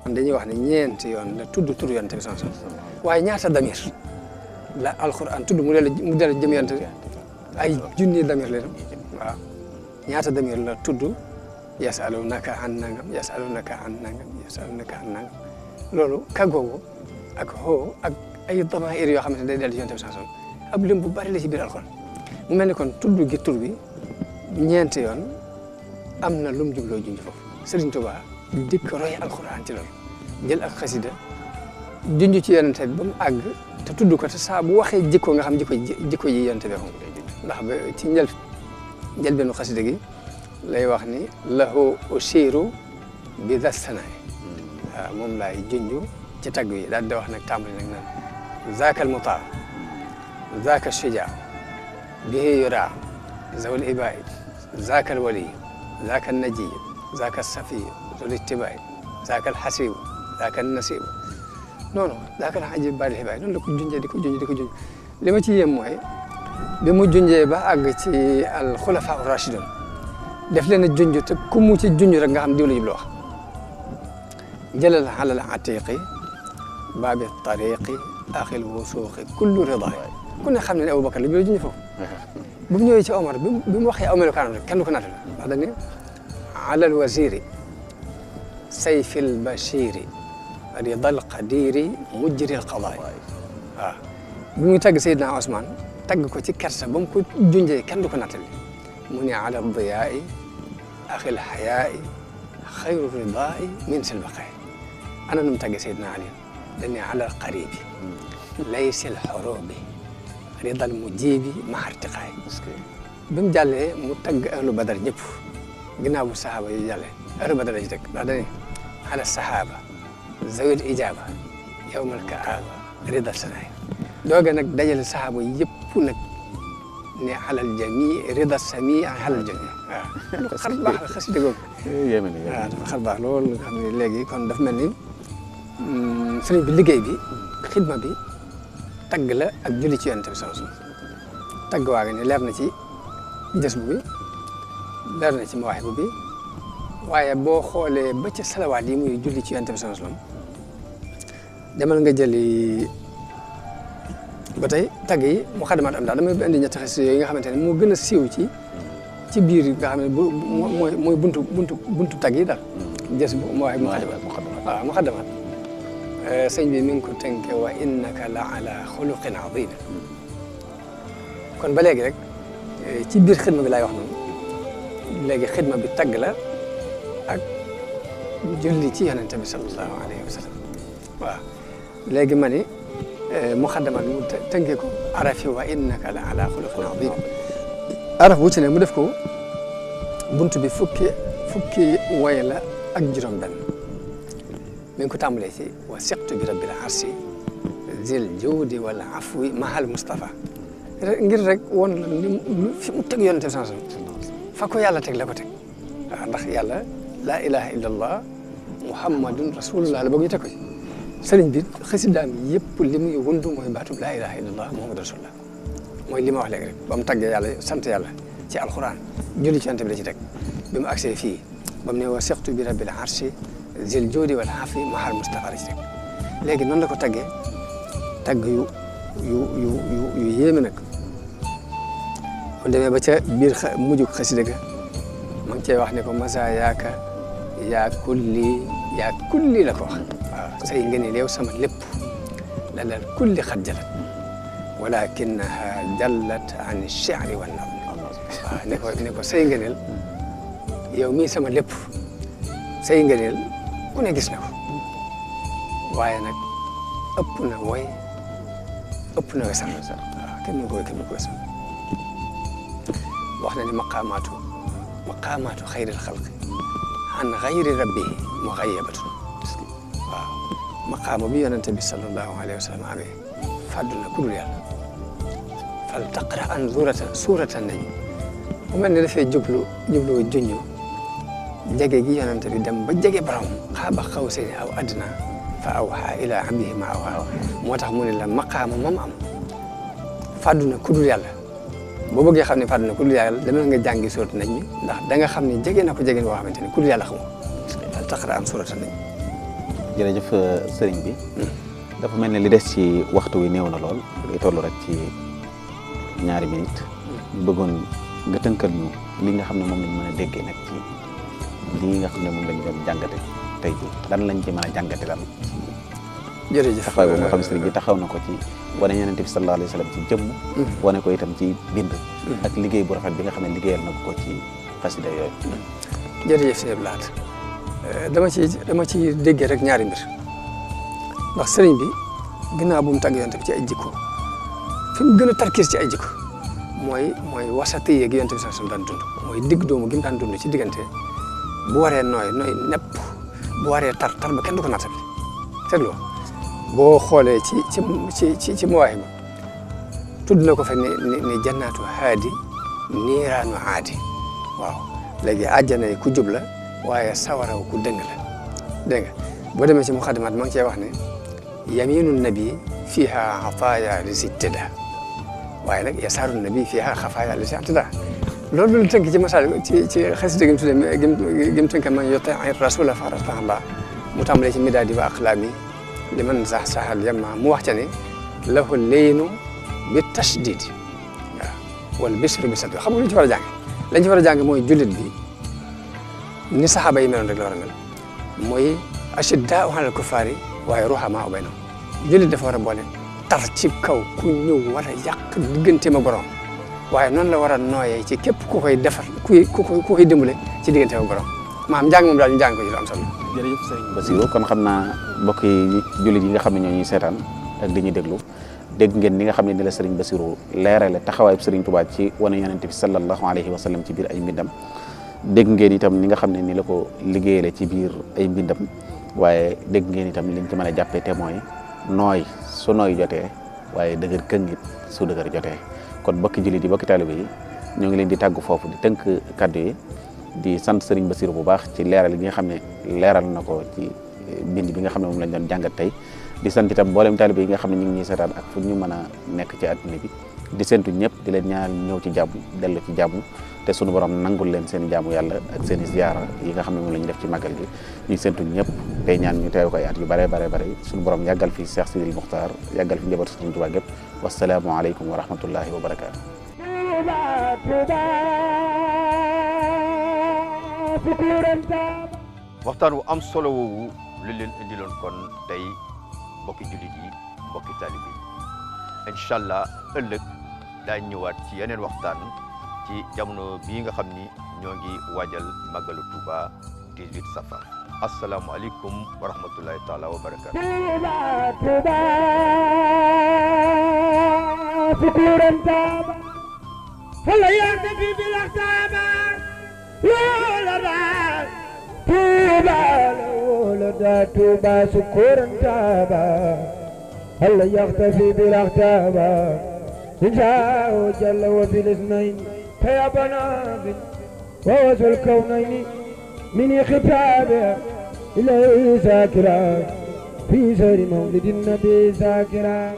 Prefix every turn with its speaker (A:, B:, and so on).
A: dañuy wax ne ñeenti yoon la tudd tur yonent bi sallallahu alayhi wasallam waaye ñaata damir la alquran tudd mu dell jëm yonent bi ay junni damir leen waaw ñaata damir la tudd yasalunaka an nangam yasalunaka an nangam yasalunaka an nangam loolu kàggoogu ak xoo ak ay damair yoo xamante ne day dellu yonent bi sallallahu alayhi wasallam ab lim bu bari la ci biir alquran mu mel ni kon tudd gi tur bi ñeenti yoon am na lu mu jubloo junj foofu Sëriñ Tuubaa dikk roy alquran ci loolu jël ak xasida junj ci yonent bi ba mu àgg te tudd ko te saa bu waxee jikko nga xam jikko ji yonent bi xam ndax ba ci njëlbeenu xasida gi lay wax ni lahu ushiru bi da sanaay waaw moom laay junj ci tagg yi daal di wax nag tàmbali nag naan zaaka al mutaa zaaka shujaa bihi yuraa zawul ibaay zaaka al wali zaaka al naji zaaka al safi zul ittibaay zaaka al xasibu zaaka al nasibu non zaaka al ajib baal xibaay noonu la ko junjee di ko junj li ma ci yem mooy bi mu junjee ba àgg ci al xulafa ar rashidun def leen a junj te ku mu ci junj rek nga xam diw la jublu wax jëlal alal atiqi baabi tariqi axil wusuuqi kullu ridaay ku ne xam ne Aboubacar la ñu junj foofu bu mu ñëwee ci Omar bi mu waxee aw melukaanam rek kenn du ko nattale wax dañ ne alal waziri sayfil bashiri ridal qadiri mujril qadaay waaw bi muy tagg Seydina Ousmane tagg ko ci kersa ba mu ko junjee kenn du ko nattale mu ne ala diyaai axil xayaai xayru ridaai min sil baqaay ana nu mu taggee Seydina Ali dañ ne ala qaribi laysil xurubi ridal mujibi mahartiqaay bi mu jàllee mu tagg ahlu badar ñëpp ginnaaw bu sahaaba yi jàllee ahlu badar la ci teg ndax dañu ala sahaba zawil ijaba yawmal kaaba ridal sanaay dooga nag dajale sahaaba yëpp nag ne alal jami rida sami alal jami waaw lu xar baax la xasida googu waaw dafa xar baax loolu nga xam ne léegi kon dafa mel ni sëriñ bi liggéey bi xidma bi tagg la ak julli ci yonent bi sallallahu alayhi wasallam tagg waa ngi ne leer na ci jës bu bi leer na ci mawaahibu bi waaye boo xoolee ba ci salawaat yi muy julli ci yonent bi sallallahu alayhi wasallam demal nga jëli ba tey tagg yi mu xadamaat am daal damay indi ñetti xasida yooyu nga xamante ne moo gën a siiw ci biir nga xam ne mooy buntu tagg yi daal jës bu mu xadamaat waaw mu xadamaat sëñ bi mi ngi ko tënke wa innaka la ala xuluqin azim kon ba léegi rek ci biir xidma bi laay wax noonu léegi xidma bi tagg la ak julli ci yonente bi sallallahu alayhi wa sallam waaw léegi ma ni muxaddamat mu tënkee ko araf yi wa innaka la ala xuluqin azim araf wu ci ne mu def ko buntu bi fukki woy la ak juróom benn mi ngi ko tàmbalee ci wa siqtu bi rabbil arsi zil jawdi wal afwi mahal Mustafa ngir rek woon la ni fi mu teg yonente bi sallallahu alayhi wasallam fa ko yàlla teg la ko teg waaw ndax yàlla laa ilaha illa allah muhammadun rasulullah la bëgg ñu teg ko ci sëriñ bi xasidaam yëpp li muy wundu mooy baatub laa ilaha illa allah muhammadu rasulullah mooy li ma wax léegi rek ba mu taggee yàlla sant yàlla ci alquran julli ci yonente bi la ci teg bi mu agsee fii ba mu ne wa siqtu bi rabbil arsi zil joodi wal afi mahal Mustafa la ci teg léegi noonu la ko taggee tagg yu yéeme nag bu demee ba ca biir mujjug xasida ga ma ngi cey wax ne ko masa yaaka yaa kulli la ko wax waaw say ngëneel yow sama lépp la lal kulli xat jalat walakinaha jallat an shi'ri wan nazm waaw ne ko say ngëneel yow mii sama lépp say ngëneel ku ne gis na ko waaye nag ëpp na woy ëpp na wesar waaw kenn mu ko wesar wax na ni maqaamaatu xayril xalqi an xayri rabbihi muxayyabatun waaw maqaama bi yonente bi sallallahu alayhi wa sallam amee fàddu na ku dul yàlla fal taqra an suuratan nañ mu mel ne dafay jublu junj jege gi yonente bi dem ba jege borom xaaba xawsayni aw adna fa awhaa ilaa abdihi ma awhaa moo tax mu ne la maqaama moom am fàddu na ku dul yàlla boo bëggee xam ne fàddu na ku dul yàlla demal nga jàngi suuratu nañ mi ndax da nga xam ne jege na ko jege boo xamante ni ku dul yàlla xamoo fal taqra an suuratan nañ
B: jërëjëf sëriñ bi dafa mel ne li des ci waxtu wi néew na lool day toll rek ci ñaari minute ñu bëggoon nga tënkal ñu li nga xam ne moom lañ mën a déggee nag ci lii nga xam ne moom lañ doon jàngate tey ji lan lañ ci mën a jàngate lan
A: jërëjëf
B: taxawaay boobu nga xam ne sëriñ bi taxaw na ko ci wane Yonent bi sallallahu alayhi wa sallam ci jëmm wane ko itam ci bind ak liggéey bu rafet bi nga xam ne liggéeyal na ko ci xasida yooyu
A: jërëjëf sëñ Abdou Lahad dama ci déggee rek ñaari mbir ndax sëriñ bi ginnaaw bu mu tàgg Yonent bi ci ay jikko fi mu gën a tarkiis ci ay jikko mooy wasati yeeg Yonent bi sallallahu alayhi wa sallam daan dund mooy digg doomu gi mu daan dund ci diggante bu waree nooy nepp bu waree tar ba kenn du ko nattale seetloo boo xoolee ci Mawaahibu tudd na ko fa ni jannaatu haadi niiraanu haadi waaw léegi àjjana yi ku jub la waaye sawaraw ku dëng la dégg nga boo demee ci muxaddimaat ma ngi cee wax ne yaminu nabi fiha xafaaya li si tëdda waaye nag yasaaru nabi fiha xafaaya li si tëdda loolu lu tënk ci masal ci xasida gi mu tuddee gi mu tënk man yotta rasula fa rasulullah mu tàmbalee ci midaadi wa aqlaami li man sax saxal yamma mu wax ca ne lahu leynu bi tashdid waaw wala bisru bi sadid xam nga lu ñu ci war a jàng lañ ci war a jàng mooy jullit bi ni saxaaba yi meloon rek la war a mel mooy ashiddaa'u alal kuffaari waaye ruhamaa'u baynahum jullit dafa war a boole tar ci kaw ku ñëw war a yàq digganteem ak borom waaye noonu la war a nooyee ci képp ku koy defar ku koy dimbale ci digganteem ak borom maam njàng moom daal ñu jàng ko ci lu am solo.
B: jërëjëf sëriñ Bassirou kon xam naa mbokk yi jullit yi nga xam ne ñoo ñuy seetaan ak di ñu déglu dégg ngeen ni nga xam ne ni la sëriñ Bassirou leerale taxawaayu sëriñ Tuubaa ci wane Yonent bi sallallahu alayhi wa sallam ci biir ay mbindam dégg ngeen itam ni nga xam ne ni la ko liggéeyale ci biir ay mbindam waaye dégg ngeen itam liñ ci mën a jàppee te mooy nooy su nooy jotee waaye dëgër këngit su dëgër jotee kon bokki jullit yi bokki taalibe yi ñoo ngi leen di tàggu foofu di tënk kaddu yi di sant sëriñ Bassirou bu baax ci leeral gi nga xam ne leeral na ko ci bind bi nga xam ne moom lañ doon jàngat tey di sant itam mboolem taalibe yi nga xam ne ñu ngi ñuy seetaan ak fu ñu mën a nekk ci àdduna bi di sentu ñëpp di leen ñaanal ñëw ci jàmm dellu ci jàmm te sunu borom nangul leen seen jaamu yàlla ak seen i ziyaara yi nga xam ne moom la ñu def ci màggal gi ñu sentu ñëpp tey ñaan ñu teew ko ay at yu bare sunu borom yàggal fi Cheikh Sidil Muxtaar yàggal fi njabootu Sëriñ Tuubaa gépp wasalaamu aleykum wa rahmatullahi wa barakaatu.
C: waxtaan wu am solo woowu li leen indiloon kon tey mbokki jullit yi mbokki taalibe yi incha allah ëllëg daañ ñëwaat ci yeneen waxtaan ci jamono bii nga xam ni ñoo ngi waajal màggalu Touba 18 safar asalaamualeykum wa rahmatullahi taala wa barakaatu.
D: توبا سكورا تابا هل يختفي بالاغتابا جاء جل وفي الاثنين فيا بنابل ووزو الكونين من خطابه إليه ذاكرا في سير مولد النبي ذاكرا